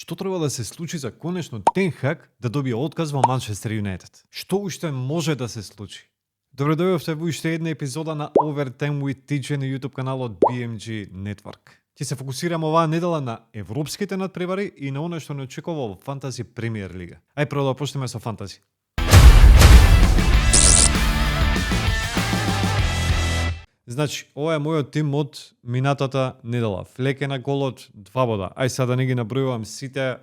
Што треба да се случи за конечно Тен Хаг да добие отказ во Манчестер Юнайтед? Што уште може да се случи? Добре дојдовте во уште една епизода на Overtime with TJ на YouTube каналот BMG Network. Ќе се фокусираме оваа недела на европските надпревари и на оно што не очекува во Фантази Премиер Лига. Ај прво да почнеме со Фантази. Значи, ова е мојот тим од минатата недела. Флеке на голот, 2 бода. Ај сега да не ги набројувам сите.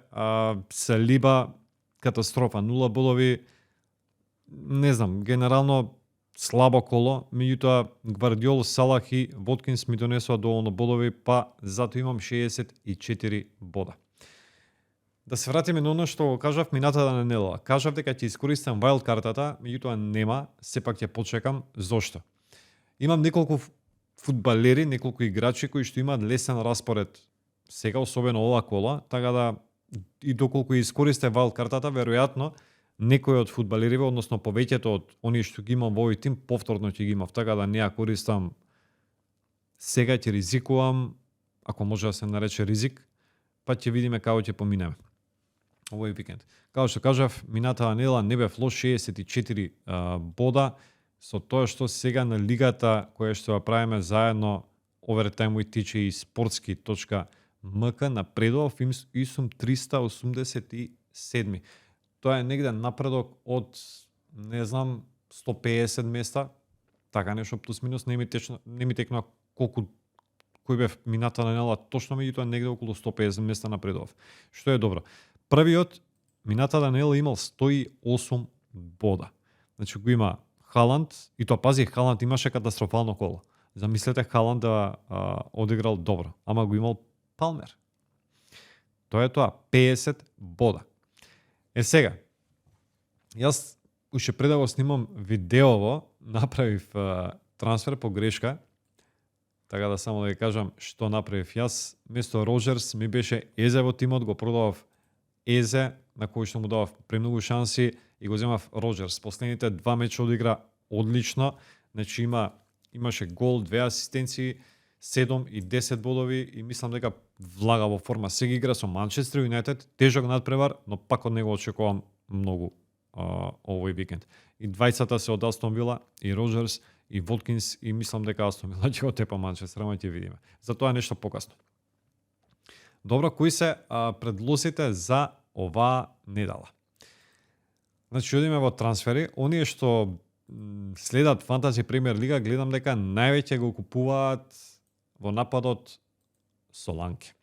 Салиба, катастрофа, 0 бодови. Не знам, генерално слабо коло. Меѓутоа, Гвардиол, Салах и Воткинс ми донесоа доволно бодови, па затоа имам 64 бода. Да се вратиме на оно што го кажав минатата недела. Кажав дека ќе искористам wild картата, меѓутоа нема, сепак ќе почекам. Зошто? Имам неколку фудбалери, неколку играчи кои што имаат лесен распоред сега, особено ова кола, така да и доколку искористе wild картата, веројатно некој од фудбалериве, односно повеќето од оние што ги имам во овој тим, повторно ќе ги имав, така да не ја користам сега, ќе ризикувам, ако може да се нарече ризик, па ќе видиме како ќе поминеме овој викенд. Како што кажав, минатата недела не бев лош, 64 бода, со тоа што сега на лигата која што ја правиме заедно Overtime with TJ и sportski.mk напредував и сум 387. Тоа е негде напредок од, не знам, 150 места, така нешто плюс минус, не ми текна колку кој бев минатата недела точно, меѓутоа негде околу 150 места напредував, што е добро. Првиот минатата недела имал 108 бода. Значи го има Халанд, и тоа пази, Халанд имаше катастрофално коло. Замислете Халанд да одиграл добро, ама го имал Палмер. Тоа е тоа, 50 бода. Сега, јас уште пред да го снимам видеово, направив трансфер по грешка, така да само да ви кажам што направив јас. Место Роджерс ми беше Езе во тимот, го продавав Езе, на кој што му давав премногу шанси, и го земав Роджерс. Последните 2 меча одигра одлично, значи имаше гол, 2 асистенции, 7 и 10 бодови и мислам дека влага во форма. Сега игра со Манчестер Юнайтед, тежок надпревар, но пак од него очекувам многу овој викенд. И двајцата се од Астон Вила, и Роджерс, и Воткинс, и мислам дека Астон Вила ќе го тепа Манчестер, ама ќе видиме. Затоа нешто покасно. Добро, кои се предлозите за оваа недела? Значи, одиме во трансфери. Оние што следат Фантази Премиер Лига, гледам дека највеќе го купуваат во нападот Соланке.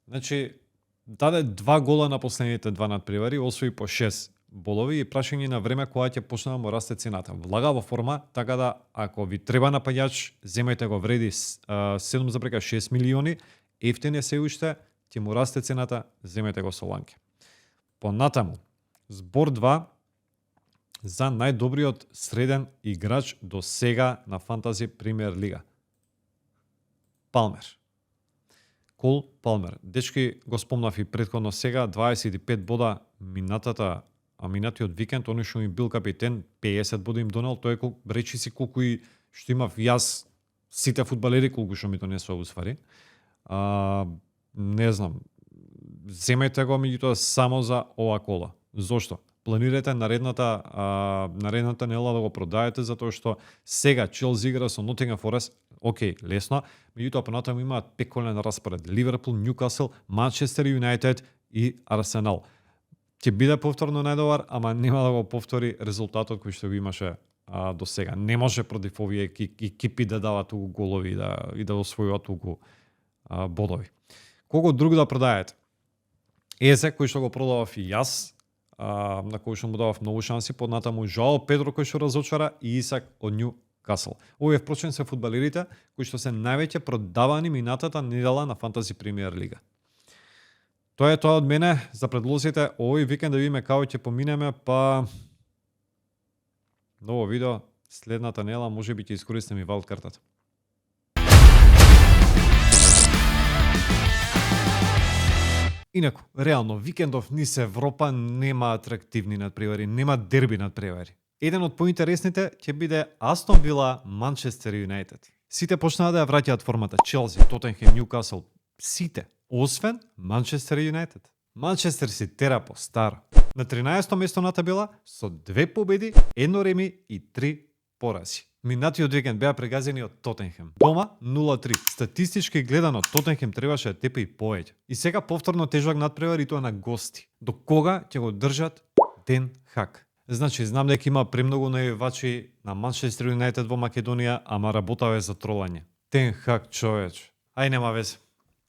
Значи, даде 2 гола на последните 2 надпревари, освои по 6 болови и прашање на време кога ќе почне да му расте цената. Влага во форма, така да ако ви треба напаѓач, земајте го, вреди 7,6 милиони, ефтин е се уште, ќе му расте цената, земајте го Соланке. Понатаму, збор 2 за најдобриот среден играч до сега на Фантази Премиер Лига. Палмер. Кол Палмер. Дечки го спомнав и претходно сега, 25 бода минатиот викенд, оној што ми бил капитен, 50 бода им донел, тој е речи си колку и што имав јас, сите фудбалери колку што ми донесува усвари. Не знам, земајте го, меѓутоа само за ова кола. Зошто? Планирате наредната недела да го продаете, затоа што сега Челси игра со Нотингем Форест, окей, лесно, меѓутоа понатаму имаат пеколен распоред: Ливерпул, Њукасл, Манчестер Юнайтед и Арсенал. Ќе биде повторно најдобар, ама нема да го повтори резултатот кој што го имаше до сега. Не може против овие екипи да дават угу голови и да освојуваат угу бодови. Кого друг да продаете? Езе, кој што го продавав и јас, на кој што му давав многу шанси, поднатаму Жоао Педро кој што разочара и Исак од Њукасл. Овие впрочем се фудбалерите кои што се највеќе продавани минатата недела на Фантази Премиер Лига. Тоа е тоа од мене за предлозите. Овој викенд да видиме како ќе поминеме, па ново видео следната недела можеби ќе искористам и wild картата. Инаку, реално, викендов низ Европа нема атрактивни надпревари, нема дерби надпревари. Еден од поинтересните ќе биде Астон Вила, Манчестер Юнайтед. Сите почнаа да ја враќаат формата: Челси, Тотенхем, Њукасл, сите, освен Манчестер Юнайтед. Манчестер се тера по старо. На 13-то место на табела со 2 победи, 1 реми и 3 порази. Минатиот викенд беа прегазени од Тотенхем. Дома 0-3. Статистички гледано Тотенхем требаше да тепе и повеќе. И сега повторно тежок надпревар и тоа на гости. До кога ќе го држат Тен Хаг? Значи, знам дека има премногу најавачи на Манчестер Юнайтед во Македонија, ама работава е за тролање. Тен Хаг, човеч. Ај нема везе.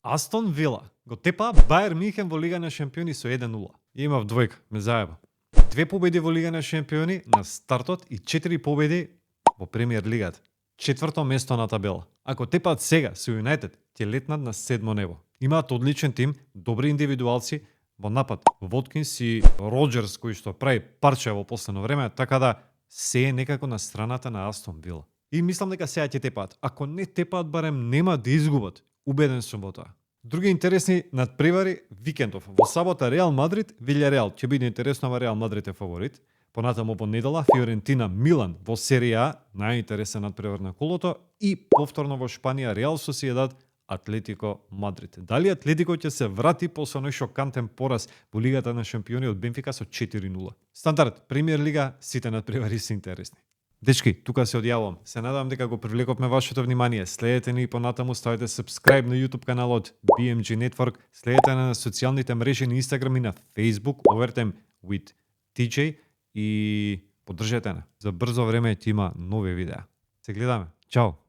Астон Вила го тепа Бајер Мюнхен во Лига на шампиони со 1-0. Има двојка, ме заеба. 2 победи во Лига на шампиони на стартот и 4 победи во Премиер Лигата. 4-то место на табела. Ако тепаат сега со Юнайтед, ќе летнат на 7-мо небо. Имаат одличен тим, добри индивидуалци, во напад Воткинс и Роджерс кој што прави парче во последно време, така да се е некако на страната на Астон Вила. И мислам дека сега ќе тепаат. Ако не тепаат, барем нема да изгубат. Убеден сум во тоа. Други интересни надпревари викендов. Во сабота Реал Мадрид, Вилјареал ќе биде интересно, ама Реал Мадрид е фаворит. Понатаму во недела Фиорентина Милан во серија А, најинтересен надпревар на колото, и повторно во Шпанија Реал Сосиедад Атлетико Мадрид. Дали Атлетико ќе се врати после оној шокантен пораз во Лигата на шампиони од Бенфика со 4-0? Стандард, Премиер Лига, сите надпревари се интересни. Дечки, тука се одјавувам. Се надевам дека го привлековме вашето внимание. Следете ни понатаму, ставете subscribe на YouTube каналот BMG Network, следете на социјалните мрежи на Instagram и на Facebook, Overtime with TJ, и поддржете на. За брзо време ќе има нови видеа. Се гледаме. Чао!